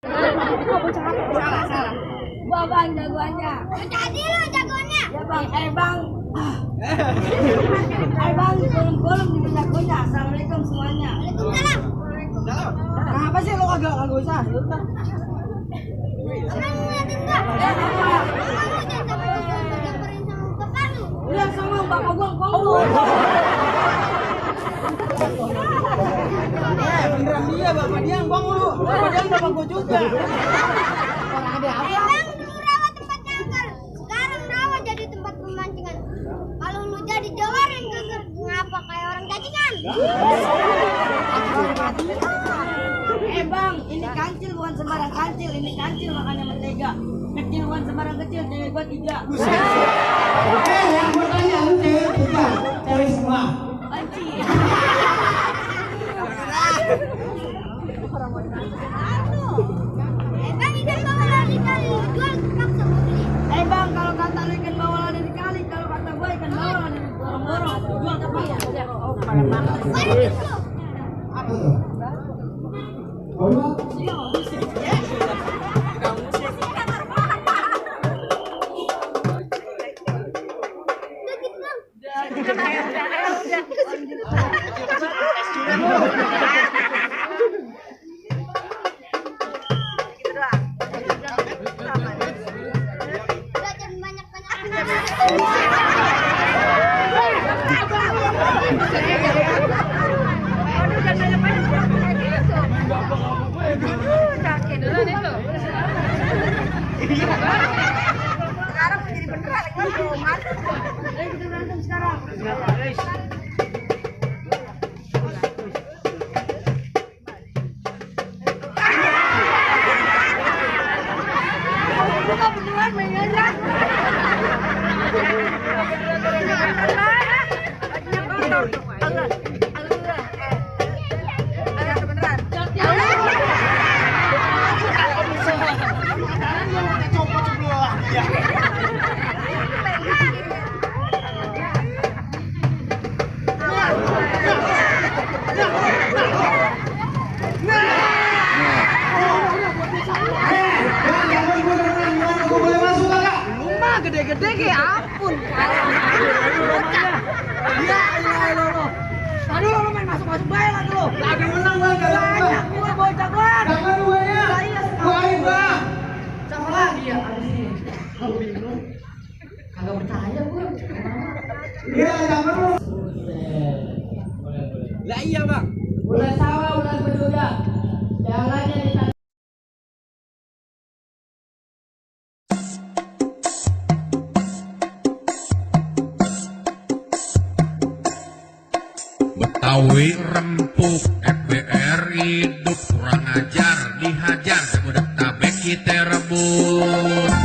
Salah. Gua bang jagoannya. Jadi lu jagoannya. Ya bang, bang. Bang, di kolom-kolom di jagoannya. Assalamualaikum semuanya. Waalaikumsalam. Kenapa sih lu kagak usah? Udah. Udah sama bapak gua ngomong. Beneran dia bapak dia ngomong lu. Bapak dia bapak gua juga. Orang ada apa? Emang dulu rawa tempat nyangkal, sekarang rawa jadi tempat pemancingan. Kalau lu jadi jawarin geger, ngapa kayak orang cacingan? Bang, ini kancil bukan sembarang kancil, ini kancil makanya mentega. Kecil bukan sembarang kecil, cewek gua 3. Yang bertanya lu cewek 3, cewek semua. Kancil. Bang, ikan bawal dikali jual paksa mau beli. Bang, kalau kata lu ikan bawal ada di kali, kalau kata gua ikan bawal ada di borong-borong. Jual tapi ya. Apa tuh? Bodoh. Sekarang menjadi beneran lagi mantap. Ayo kita berantem sekarang. Bukan beneran main aja. Gede-gede ke ampun. Ya Allah. Aduh lu main masuk-masuk bae lah lu. Lagi menang gua enggak banyak gua bawa jagoan. Jangan gua ya. Doain gua. Sama lagi ya abis ini. Gua bingung. Kagak percaya gua. Iya, jangan lu. Lah iya, Bang. Udah sawah, udah beduda. Jalannya di Betawi rempuk FBR hidup kurang ajar dihajar udah tabek kita rebut.